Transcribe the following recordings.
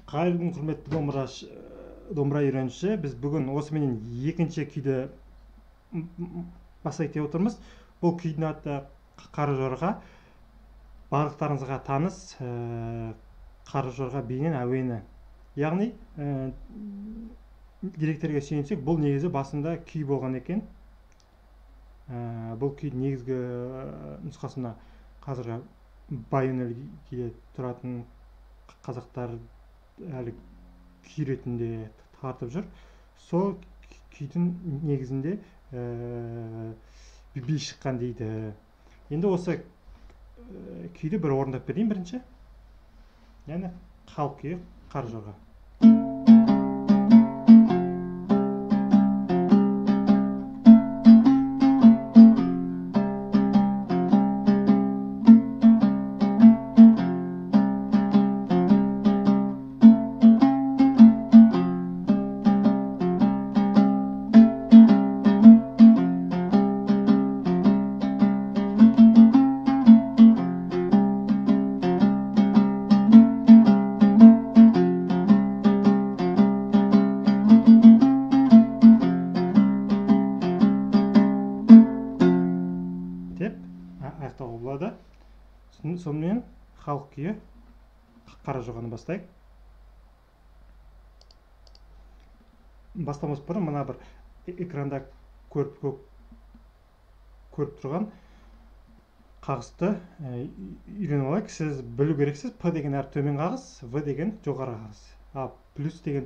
Қайырлы күн, құрметті домбыра үйренуші. Біз бүгін осыменен екінші күйді бастайық деп отырмыз. Бұл күйдің аты Қара жорға. Барлықтарыңызға таныс Қара жорға биінің әуені. Яғни деректерге сүйенсек, бұл негізі басында күй болған екен. Бұл күйдің негізгі нұсқасына қазіргі Баян-Өлгейде тұратын қазақтар әлі күй ретінде тартып жүр. Сол күйдің негізінде би шыққан дейді. Енді осы күйді бір орындап берейін бірінші. Яғни халық күйі Қара жорға. Аяқтауға болады. Сонымен халық күйі Қара жорғаны бастайық. Бастамас бұрын мына бір экранда көріп тұрған қағысты үйреніп алайық. Сіз білу керексіз, П деген әріп төмен қағыс, В деген жоғары қағыс. А плюс деген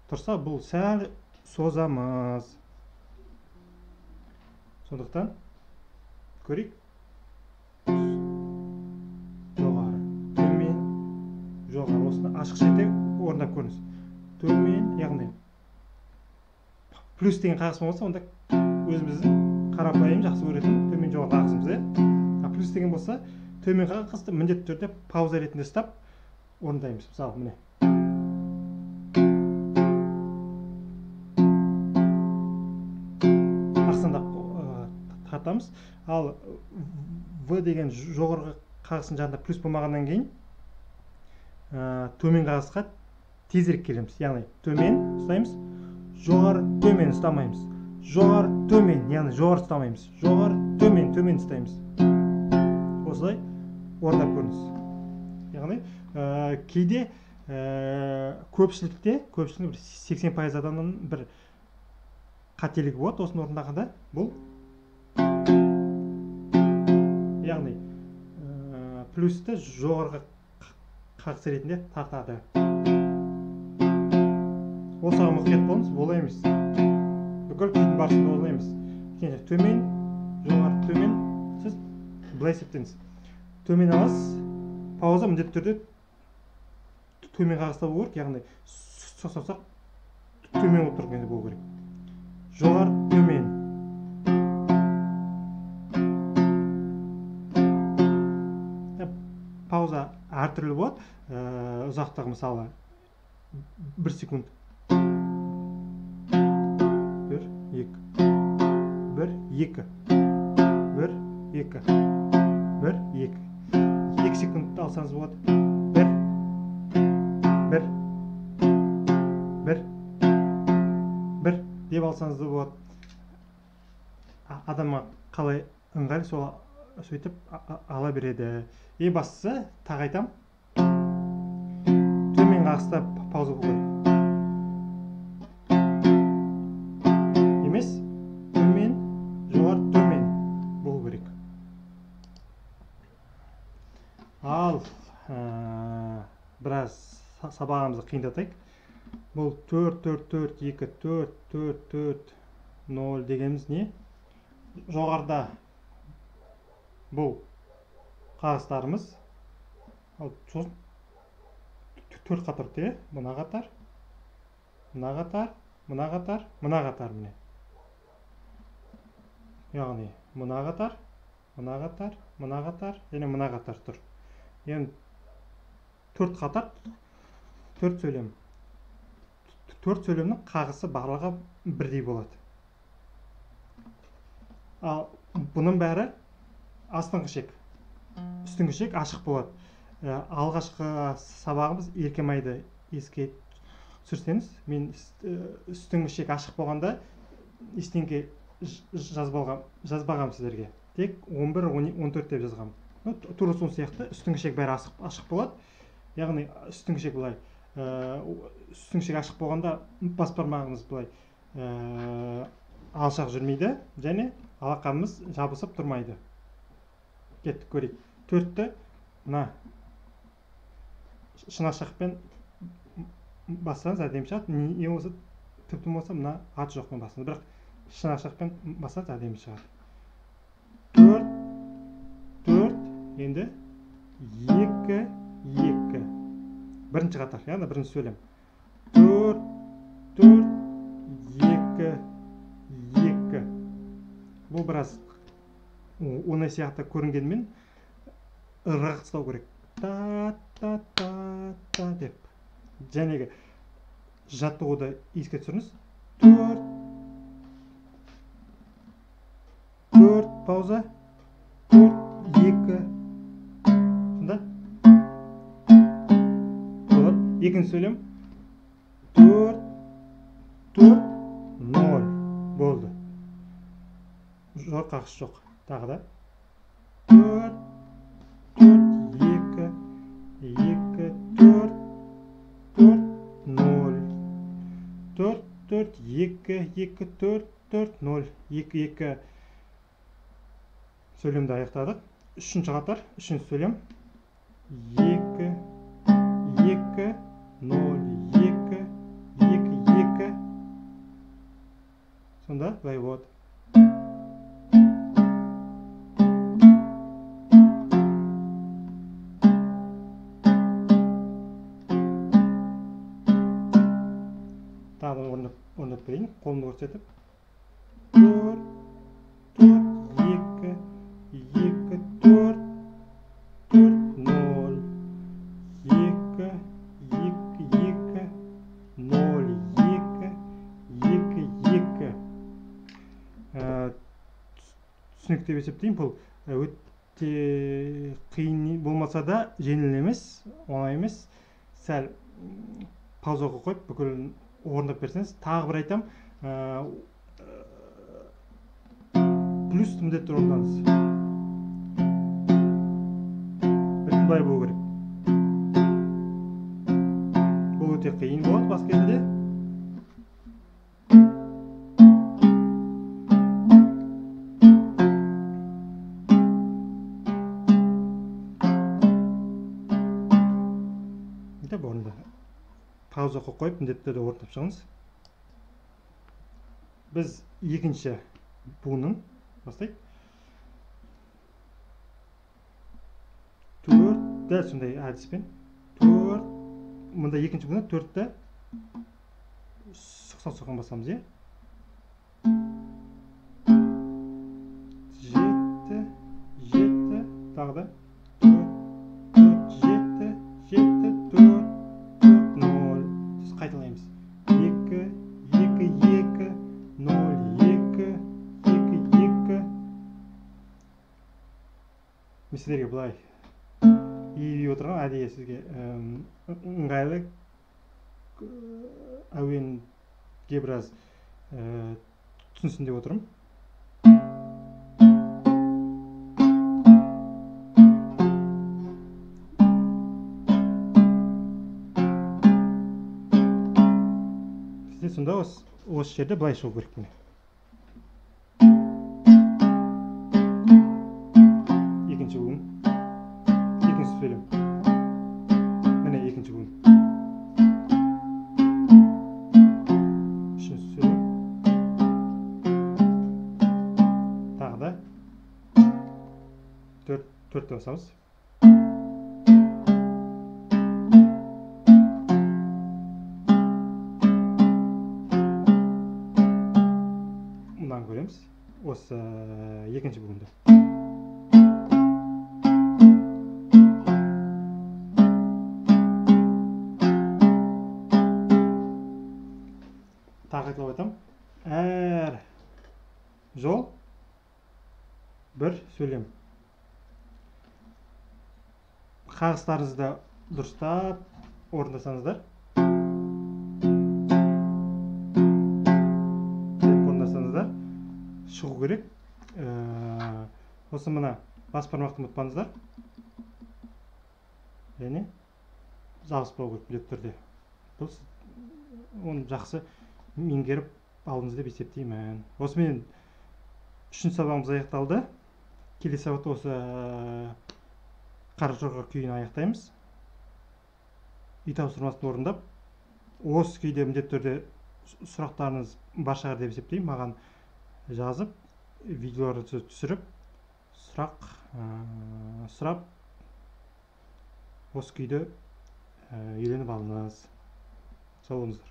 тұрса, бұл сәл созамыз. Сондықтан көрейік. Жоғары, төмен, жоғары. Осыны ашық шетте орындап көріңіз. Төмен, яғни плюс деген қағыс болмаса, онда өзіміздің қарапайым жақсы көретін төмен жоғары қағысымыз, иә? А плюс деген болса, төмен қағысты міндетті түрде пауза ретінде ұстап орындаймыз. Мысалы, міне. Ақсандап тартамыз. Ал В деген жоғарғы қағыстың жанында плюс болмағаннан кейін төмен қағысқа тезірек келеміз. Яғни төмен ұстаймыз, жоғары төмен ұстамаймыз. Жоғары төмен, яғни жоғары ұстамаймыз. Жоғары төмен, төмен ұстаймыз. Осылай орындап көріңіз. Яғни кейде көпшілікте бір 80% адамның бір қателігі болады осыны орындағанда. Бұл яғни плюсті жоғарғы қағыс ретінде тартады. Осыған мұқият болыңыз, олай емес. Бүкіл күйдің барысында олай емес. Кейін төмен, жоғары, төмен. Сіз былай есептеңіз. Төмен аласыз, пауза міндетті түрде төмен қағыста болу керек, яғни саусақ төмен болып тұрған кезде болу керек. Жоғары, төмен. Пауза әртүрлі болады. Ұзақтығы мысалы 1 секунд. 1, 2. 1, 2. 1, 2. 1, 2. 2 секунд алсаңыз болады. 1, 1, 1, 1 деп алсаңыз да болады. Адамға қалай ыңғайлы, сол сөйтіп ала береді. Ең бастысы, тағы айтам, төмен қағыста пауза болу керек. Емес, төмен, жоғары, төмен болу керек. Ал біраз сабағымызды қиындатайық. Бұл 4, 4, 4, 2, 4, 4, 4, 0 дегеніміз не? Жоғарыда бұл қағыстарымыз. Ал сосын 4 қатар те, мына қатар, мына қатар, мына қатар, мына қатар міне. Яғни мына қатар, мына қатар, мына қатар және мына қатар тұр. Яғни 4 қатар, 4 сөйлем. 4 сөйлемнің қағысы барлығы бірдей болады. Ал бұның бәрі астыңғы шек, үстіңгі шек ашық болады. Алғашқы сабағымыз Еркемайды еске түсірсеңіз, мен үстіңгі шек ашық болғанда ештеңе жазбағам сіздерге. Тек 11, 14 деп жазғам. Тура сол сияқты үстіңгі шек бәрі ашық болады. Яғни үстіңгі шек былай, үстіңгі шек ашық болғанда бас бармағымыз былай алшақ жүрмейді және алақанымыз жабысып тұрмайды. Кеттік, көрейік. 4-ті мына шынашақпен бассаңыз әдемі шығады. Не болса, тіпті болса мына аты жоқпен бассаңыз, бірақ шынашақпен бассаңыз әдемі шығады. 4, 4, енді 2, 2. Бірінші қатар, яғни бірінші сөйлем. 4, 4, 2, 2. Бұл біраз оңай сияқты көрінгенмен ырғақ ұстау керек. Та, та, та, та деп. Жәнегі жаттығуды еске түсіріңіз. 4, 4, пауза, 4, 2. Сонда болады. Екінші сөйлем. 4, 4, 0. Болды. Жор қағыс жоқ. Тағы да. 4, 4, 2, 2, 4, 4, 0. 4, 4, 2, 2, 4, 4, 0. 2, 2 сөйлемді аяқтадық. Үшінші қатар, үшінші сөйлем. 2, 2, 0, 2, 2, 2. Сонда былай болады. Тағы орындап берейін, қолымды көрсетіп. 4, 4, 2, 2, 4, 4, 0, 2, 2, 2, 0, 2, 2, 2. Түсінікті деп есептеймін. Бұл өте қиын болмаса да жеңіл емес, оңай емес. Сәл паузаға қойып бүкіл орындап берсеңіз. Тағы бір айтам, плюс міндетті түрде орындаңыз. Ритм былай болу керек. Бұл өте қиын болады бас кезінде. Деп орында. Паузаға қойып міндетті түрде орындап шығыңыз. Біз екінші буынын бастайық. 4, дәл сондай әдіспен. 4, мында екінші буында 4-ті сұқсан-сұқсан басамыз, иә? 7, 7, тағы да 4, 4, 7, 7, 4, 4, 0. Қайталаймыз. 2, 2, 2, 0, 2, 2, 2. Мен сіздерге былай иіп отырған әдейі сізге ыңғайлы әуенге біраз түсінсін деп отырмын. Сізде сонда осы жерде былай шығу керек міне. Екінші буын, екінші сөйлем. Міне екінші буын. Үшінші сөйлем. Тағы да 4-ті басамыз. Мынаны көреміз. Осы екінші буынды. Тағы қайталап айтамын. Әр жол бір сөйлем. Қағыстарыңызды дұрыстап орындасаңыздар, орындасаңыздар шығу керек. Осы мына бас бармақты ұмытпаңыздар. Және жабыспау керек міндетті түрде. Бұл оны жақсы меңгеріп алдыңыз деп есептеймін. Осымен үшінші сабағымыз аяқталды. Келесі сабақта осы қара жорға күйін аяқтаймыз. Үй тапсырмасын орындап, осы күйде міндетті түрде сұрақтарыңыз бар шығар деп есептеймін. Маған жазып, видеоларды түсіріп, сұрақ сұрап, осы күйді үйреніп алыңыз. Сау болыңыздар.